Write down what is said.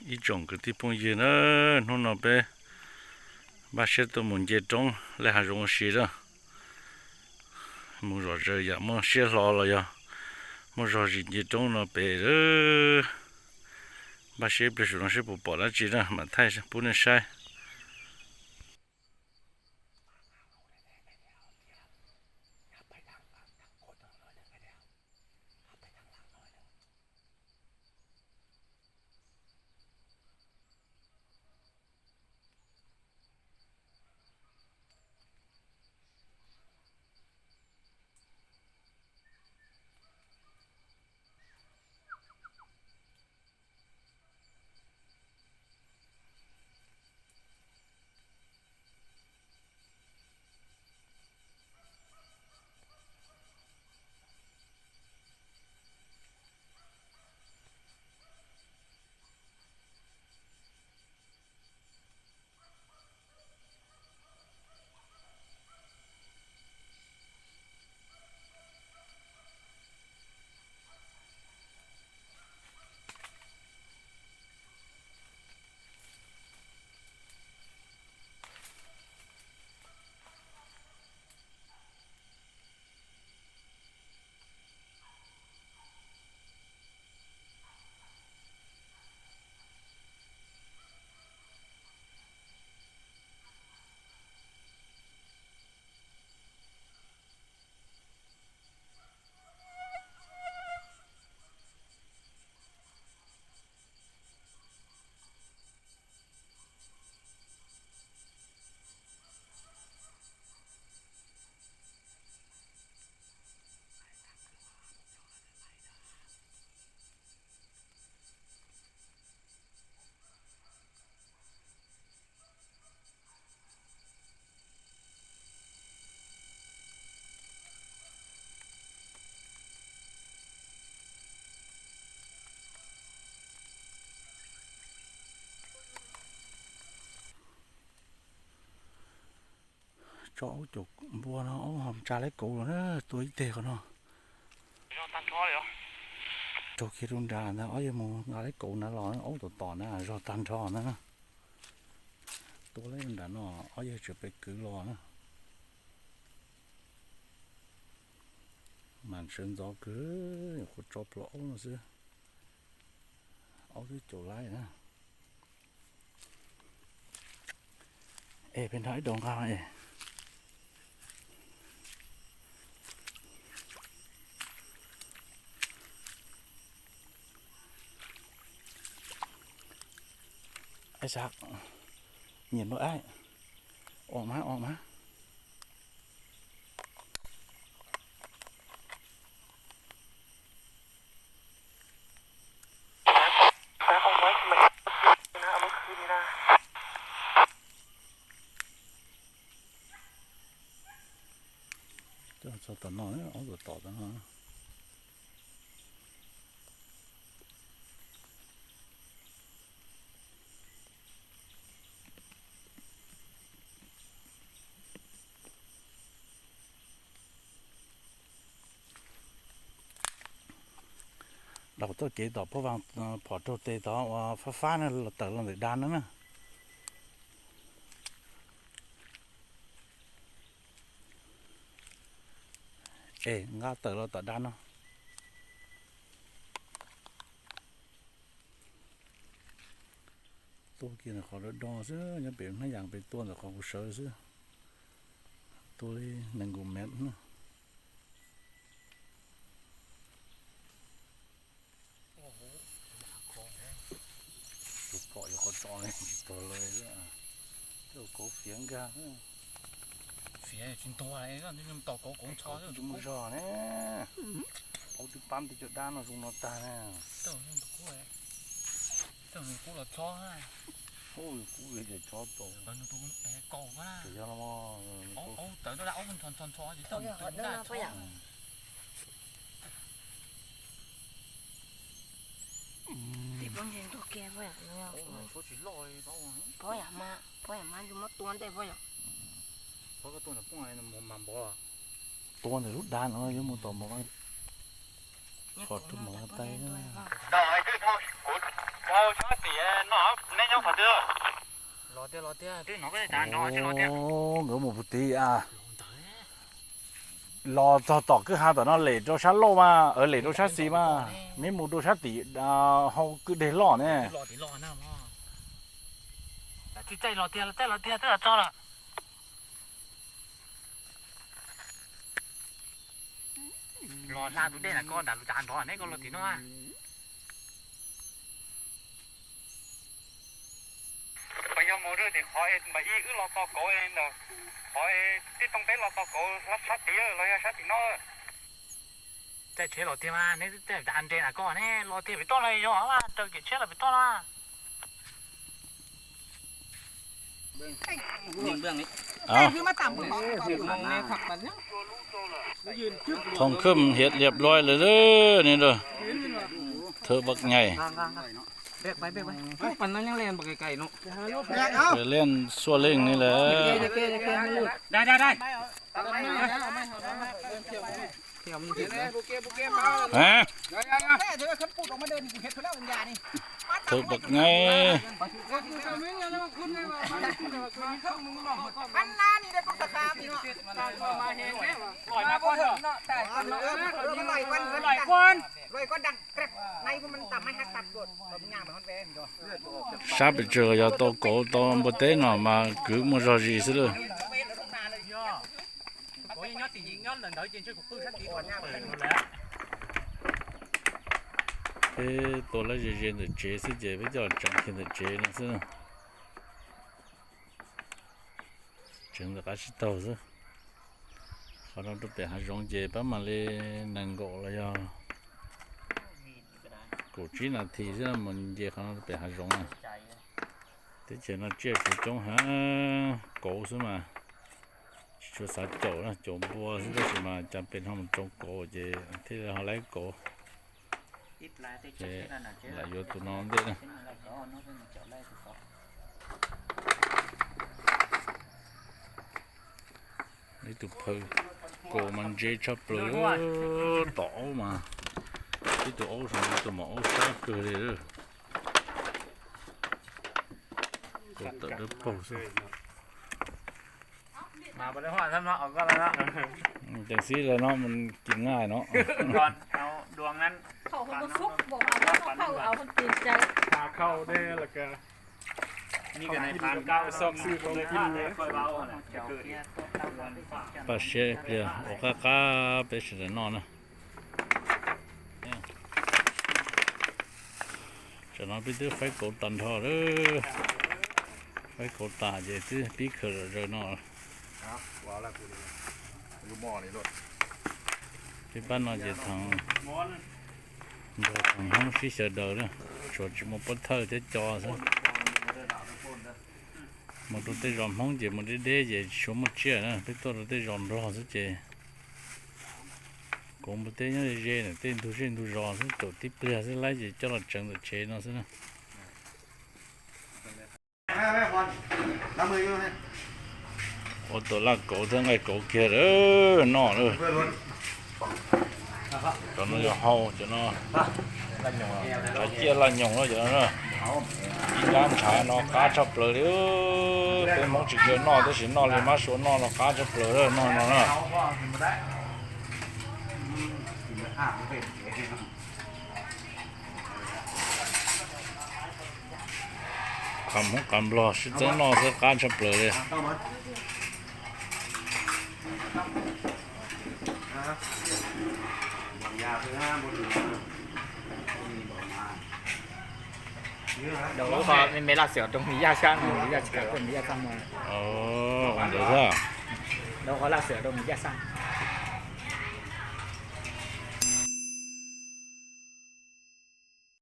Ib tsoom kwv tij phooj ywg na, hnub no peb npaj siab tuaj mus nce roob lej hav zoov ua si na. Mus zom zaws yam muaj siab hlo los yog muaj zog zis nce roob no pem. Npaj siab ib pliag saum no seb puas pom dab tsi na mam thaij pub nej saib. Tso aub caum npua no, aub ho tsa laib kauv los na, tua ib teg qhov no. Raug kiag rau nrad ntag, ob yawg mus nqa laib kauv na los, aub tom tom na zog tag nrho na. Tua laib nram no, ob yawg tseem pem kwv los na. Mas sawv ntxov kawg, nyuam qhuav tso plhuav aub no xwb. Aub twb caum laib na. Es peb nrog ib daus nqa es. Ai sas, nyiam npawg ai, om mas om mas. Coj txog tom no, ob tug tom tom no. Daus txoj kev tom Phob Vaj, phom raug tes tod uas fab fab na los tawm los ntawm dab no na. Es nqa tawm los tom dab no. Tua kiag ntawm qhov do do xwb, nyob pem hnab yas pem tua ntawm qhov kuv sawv xwb. Tua li nees nkaum mev na. Tus pom yuav qhov tso ne, tsis tau lawm. Tej kauv fiav nkag. Fiav tsis ntuag, tom kauv kauv ntsho, tsis muaj zog ne. Aub twb pab tej cov dab no zoo no tag na. Kub ces tso tau. Yog no. Pob yam ma, pob yam ma, yus muab tua ntej pob yam. Tua ntawm lub dab no yuav mus tom mov, qhov rau mov tais. Sab tim no, neb nyob qhov twg? Los tiag, los tiag, twb hnov koj tav nrov, twb los tiag. Nkawd mus puag tid a. Los txog tom kwj ha tom no lem rau sab lauj mas, lem rau sab xis mas, neb mus rau sab tim hau kwj deg loj ne. Los tiag, los tiag, twb los txog lawm. Los hla tus dej na, koj nram lub tav nrov, neb koj los tim no. Puas yog mus rau tim qhov es npam ib wb los tos kauv ntawm qhov es tib tooj peb los tos kauv sab tid los yog sab tim no? Caij tsheb los tiag mas, neb caij tav nres na koj, neb los tiag pem toj no yog mas raws kev tsheb los pem toj no. Thoom khwb hiav liab loj lawm ne, thawj vam nyais. Leej xuaj leej ne lawm. Thawj vam nyais. Sab pes tsawg los yog tau kauv tau npua teb no mas kwv muaj zog zis xwb lawm. Peb tua lawv ze ze ntawm tsev xwb ces peb coj tseev kiag ntawm tsev no xwb. Tseev ntawm qab tsib taug xwb. Qhov no rau pem hav zoov ces pab mam li nees nkaum los yog kaum tsib nas this xwb mus nce qhov no rau pem hav zoov na. Teb chaws no tsiaj tsis coob heev, kauv xwb mas. Tsis tshua xav caum na, caum npua xwb tab sis mas cas pem no mus tsoo kauv ces thiaj li ho laib kauv. Ces lam yuav tus no ntej na. Ib tug phaw kaus mas ntse tshaj plaws, tom aub mas, ib tug aub saum ib tug mas aub sab kawg li. Kaus tawm dawb paug xwb. Teem xib lawv no mus kis nqaij no. Paj siab pliag ua qab qab peb sawv daws noj na. Tam no peb twb faib kauv tas nrho lawm. Faib kauv tas ces twb pib khaws zom zaws no. Peb pab no ces thaum nrog thaum Hmoob sib xyaw daws na, tsuas tsis muaj pob thawj thiab co xwb. Mus rau tej zos Hmoob ces mus deb deb ces tsis tshua muaj tsiaj na, peb tuaj rau tej zos Nplog xwb ces kauv npua teb nyob ze ze ntawm tej ntug zej ntug zos xwb, caum tib pliag xwb laib ces coj los tseev ntawm tsev no xwb na. Ua tus laj kauv thiab nqaij kauv kiag lawm noj lawm. Cov no yog hau, cov no, cov ciaj laj nyoos na cov no. Ib nrab ntshav no qab tshaj plaws li. Peb Hmoob tsis kawg noj tab sis noj li mab sua noj no qab tshaj plaws li, noj no na. Qhov Hmoob qhov Nplog sib txeeb noj xwb qab tshaj plaws li. Đầu lúa kho, mình mới lát sữa trong mình ra, chỉ cần mình ra xong rồi. Ntawd thiab. Đầu kho lát sữa trong mình ra xong.